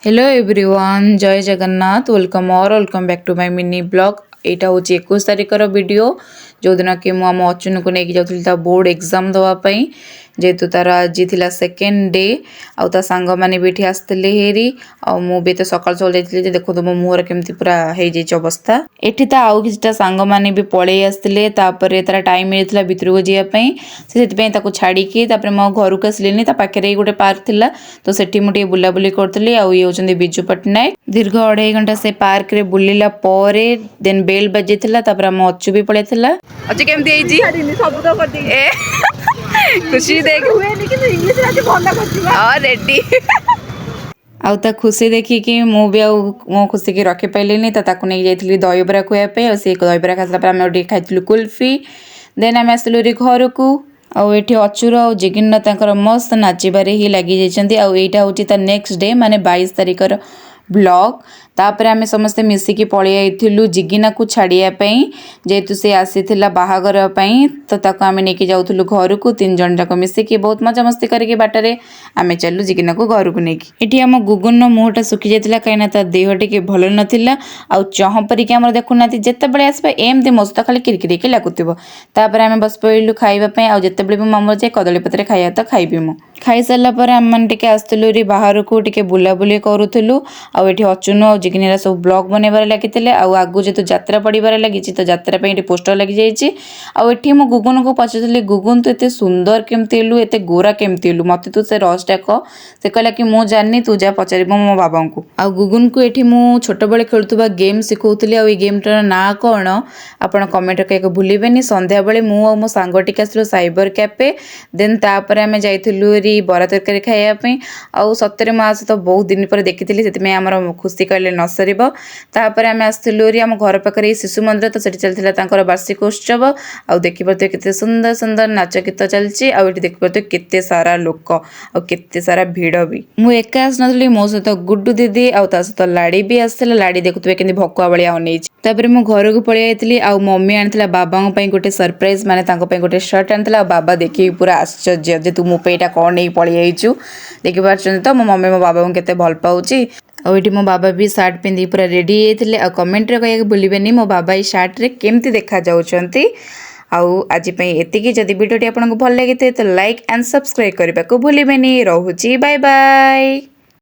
Hello everyone, Jay Jagannath. Welcome or welcome back to my mini vlog. ଏଇଟା ହେଉଛି 21 ତାରିଖର video, ଯେଉଁଦିନ କି ମୁଁ ଆମ ଅଚୁନକୁ ନେଇକି ଯାଉଥିଲି ତା ବୋର୍ଡ଼ ଏକ୍ଜାମ୍ ଦେବା ପାଇଁ, ଯେହେତୁ ତାର ଆଜି ଥିଲା ସେକେଣ୍ଡ ଡେ। ଆଉ ତା ସାଙ୍ଗମାନେ ବି ଏଠି ଆସିଥିଲେ ହେରି। ଆଉ ମୁଁ ବି ଏତେ ସକାଳୁ ସକାଳୁ ଯାଇଥିଲି ଯେ ଦେଖନ୍ତୁ, ମୋ ମୁହଁରେ କେମିତି ପୁରା ହେଇଯାଇଛି ଅବସ୍ଥା। ଏଠି ତ ଆଉ କିଛିଟା ସାଙ୍ଗମାନେ ବି ପଳେଇ ଆସିଥିଲେ। ତାପରେ ତାର ଟାଇମ୍ ମିଳିଥିଲା ଭିତରକୁ ଯିବା ପାଇଁ, ସେ ସେଥିପାଇଁ ତାକୁ ଛାଡ଼ିକି ତାପରେ ମୋ ଘରକୁ ଆସିଲିନି। ତା ପାଖରେ ହିଁ ଗୋଟେ ପାର୍କ ଥିଲା, ତ ସେଠି ମୁଁ ଟିକେ ବୁଲାବୁଲି କରୁଥିଲି। ଆଉ ଇଏ ହେଉଛନ୍ତି ବିଜୁ ପଟ୍ଟନାୟକ। ଦୀର୍ଘ 2.5 ଘଣ୍ଟା ସେ ପାର୍କରେ ବୁଲିଲା ପରେ ଦେନ୍ ବେଲ୍ ବାଜିଥିଲା। ତାପରେ ଆମ ଅଚୁ ବି ପଳେଇଥିଲା। ଅଚୁ, କେମିତି ହେଇଛି? ସବୁ ତ କରିଦେଇଛି। ଏ ଖୁସି ଦେଖ। ହୁଏନି, କିନ୍ତୁ ଇଂଲିଶରେ ଆଜି ଭଲ କରିଛି ବା। ହଁ, ରେଡି। ଆଉ ତା ଖୁସି ଦେଖିକି ମୁଁ ବି ଆଉ ମୋ ଖୁସିକି ରଖିପାରିଲିନି। ତ ତାକୁ ନେଇକି ଯାଇଥିଲି ଦହିବରା ଖୁଆଇବା ପାଇଁ। ଆଉ ସେ ଦହିବରା ଖାଇସାରିଲା ପରେ ଆମେ ଆଉ ଟିକେ ଖାଇଥିଲୁ କୁଲଫି। ଦେନ୍ ଆମେ ଆସିଲୁ ହେରି ଘରକୁ। ଆଉ ଏଠି ଅଚୁର ଆଉ ଜିଗିନ ତାଙ୍କର ମସ୍ତ ନାଚିବାରେ ହିଁ ଲାଗିଯାଇଛନ୍ତି। ଆଉ ଏଇଟା ହେଉଛି ତା ନେକ୍ସଟ ଡେ, ମାନେ 22 ତାରିଖର ବ୍ଲଗ୍। ତାପରେ ଆମେ ସମସ୍ତେ ମିଶିକି ପଳେଇ ଯାଇଥିଲୁ ଜିଗିନାକୁ ଛାଡ଼ିବା ପାଇଁ। ଯେହେତୁ ସେ ଆସିଥିଲା ବାହାଘର ପାଇଁ, ତ ତାକୁ ଆମେ ନେଇକି ଯାଉଥିଲୁ ଘରକୁ। ତିନି ଜଣ ଯାକ ମିଶିକି ବହୁତ ମଜାମସ୍ତି କରିକି ବାଟରେ ଆମେ ଚାଲିଲୁ ଜିଗିନାକୁ ଘରକୁ ନେଇକି। ଏଠି ଆମ ଗୁଗୁନର ମୁହଁଟା ଶୁଖି ଯାଇଥିଲା, କାହିଁକିନା ତା ଦେହ ଟିକେ ଭଲ ନଥିଲା। ଆଉ ଚହଁ ପରିକି ଆମର ଦେଖୁନାହାନ୍ତି, ଯେତେବେଳେ ଆସିବ ଏମିତି ମୋ ସହିତ ଖାଲି କିରିକିରିକି ଲାଗୁଥିବ। ତାପରେ ଆମେ ବସି ପଡ଼ିଲୁ ଖାଇବା ପାଇଁ। ଆଉ ଯେତେବେଳେ ବି ମାମୁଁ ଯାଏ କଦଳୀ ପତ୍ରରେ ଖାଇବା, ତ ଖାଇବି ମୁଁ। ଖାଇସାରିଲା ପରେ ଆମେମାନେ ଟିକେ ଆସିଥିଲୁ ଏଠି ବାହାରକୁ, ଟିକେ ବୁଲାବୁଲି କରୁଥିଲୁ। ଆଉ ଏଠି ଅଚୁନୁ ଆଉ ଜିଗିନିରା ସବୁ ବ୍ଲଗ୍ ବନେଇବାରେ ଲାଗିଥିଲେ। ଆଉ ଆଗକୁ ଯେହେତୁ ଯାତ୍ରା ପଡ଼ିବାରେ ଲାଗିଛି, ତ ଯାତ୍ରା ପାଇଁ ଏଠି ପୋଷ୍ଟର ଲାଗିଯାଇଛି। ଆଉ ଏଠି ମୁଁ ଗୁଗୁନକୁ ପଚାରୁଥିଲି, "ଗୁଗୁନ, ତୁ ଏତେ ସୁନ୍ଦର କେମିତି ହେଲୁ? ଏତେ ଗୋରା କେମିତି ହେଲୁ? ମୋତେ ତୁ ସେ ରହସ୍ୟଟା କହ।" ସେ କହିଲା କି ମୁଁ ଜାଣିନି, ତୁ ଯା ପଚାରିବୁ ମୋ ବାବାଙ୍କୁ। ଆଉ ଗୁଗୁନକୁ ଏଠି ମୁଁ ଛୋଟବେଳେ ଖେଳୁଥିବା ଗେମ୍ ଶିଖଉଥିଲି। ଆଉ ଏଇ ଗେମ୍ଟାର ନାଁ କ'ଣ, ଆପଣ କମେଣ୍ଟ କରିବାକୁ ଭୁଲିବେନି। ସନ୍ଧ୍ୟାବେଳେ ମୁଁ ଆଉ ମୋ ସାଙ୍ଗ ଟିକେ ଆସିଲୁ ସାଇବର କ୍ୟାଫେ। ଦେନ୍ ତାପରେ ଆମେ ଯାଇଥିଲୁ ହେରି ବରା ତରକାରୀ ଖାଇବା ପାଇଁ। ଆଉ ସତରେ ମୋ ସହିତ ବହୁତ ଦିନ ପରେ ଦେଖିଥିଲି, ସେଥିପାଇଁ ଆମର ଖୁସି କହିଲେ ନ ସରିବ। ତାପରେ ଆମେ ଆସିଥିଲୁ ହେରି ଆମ ଘର ପାଖରେ ଏଇ ଶିଶୁ ମନ୍ଦିର, ତ ସେଠି ଚାଲିଥିଲା ତାଙ୍କର ବାର୍ଷିକ ଉତ୍ସବ। ଆଉ ଦେଖିପାରୁଥିବେ, କେତେ ସୁନ୍ଦର ସୁନ୍ଦର ନାଚ ଗୀତ ଚାଲିଛି। ଆଉ ଏଠି ଦେଖିପାରୁଥିବେ, କେତେ ସାରା ଲୋକ ଆଉ କେତେ ସାରା ଭିଡ଼ ବି। ମୁଁ ଏକା ଆସିନଥିଲି, ମୋ ସହିତ ଗୁଡ୍ଡୁ ଦିଦି ଆଉ ତା ସହିତ ଲାଡ଼ି ବି ଆସିଥିଲା। ଲାଡ଼ି ଦେଖୁଥିବେ, କେମିତି ଭକୁଆ ଭଳିଆ ଅନେଇଛି। ତାପରେ ମୁଁ ଘରକୁ ପଳେଇ ଯାଇଥିଲି। ଆଉ ମମି ଆଣିଥିଲା ବାବାଙ୍କ ପାଇଁ ଗୋଟେ ସରପ୍ରାଇଜ, ମାନେ ତାଙ୍କ ପାଇଁ ଗୋଟେ ସାର୍ଟ ଆଣିଥିଲା। ଆଉ ବାବା ଦେଖିକି ପୁରା ଆଶ୍ଚର୍ଯ୍ୟ ଯେ ତୁ ମୋ ପାଇଁ ଏଇଟା କ'ଣ ନେଇ ପଳେଇ ଯାଇଛୁ? ଦେଖିପାରୁଛନ୍ତି ତ, ମୋ ମମି ମୋ ବାବାଙ୍କୁ କେତେ ଭଲ ପାଉଛି। ଆଉ ଏଠି ମୋ ବାବା ବି ସାର୍ଟ ପିନ୍ଧିକି ପୁରା ରେଡ଼ି ହେଇଯାଇଥିଲେ। ଆଉ କମେଣ୍ଟରେ କହିବାକୁ ଭୁଲିବେନି, ମୋ ବାବା ଏଇ ସାର୍ଟରେ କେମିତି ଦେଖାଯାଉଛନ୍ତି। ଆଉ ଆଜି ପାଇଁ ଏତିକି। ଯଦି ଭିଡ଼ିଓଟି ଆପଣଙ୍କୁ ଭଲ ଲାଗିଥାଏ, ତ ଲାଇକ୍ ଆଣ୍ଡ ସବସ୍କ୍ରାଇବ୍ କରିବାକୁ ଭୁଲିବେନି। ରହୁଛି, ବାଏ ବାଏ।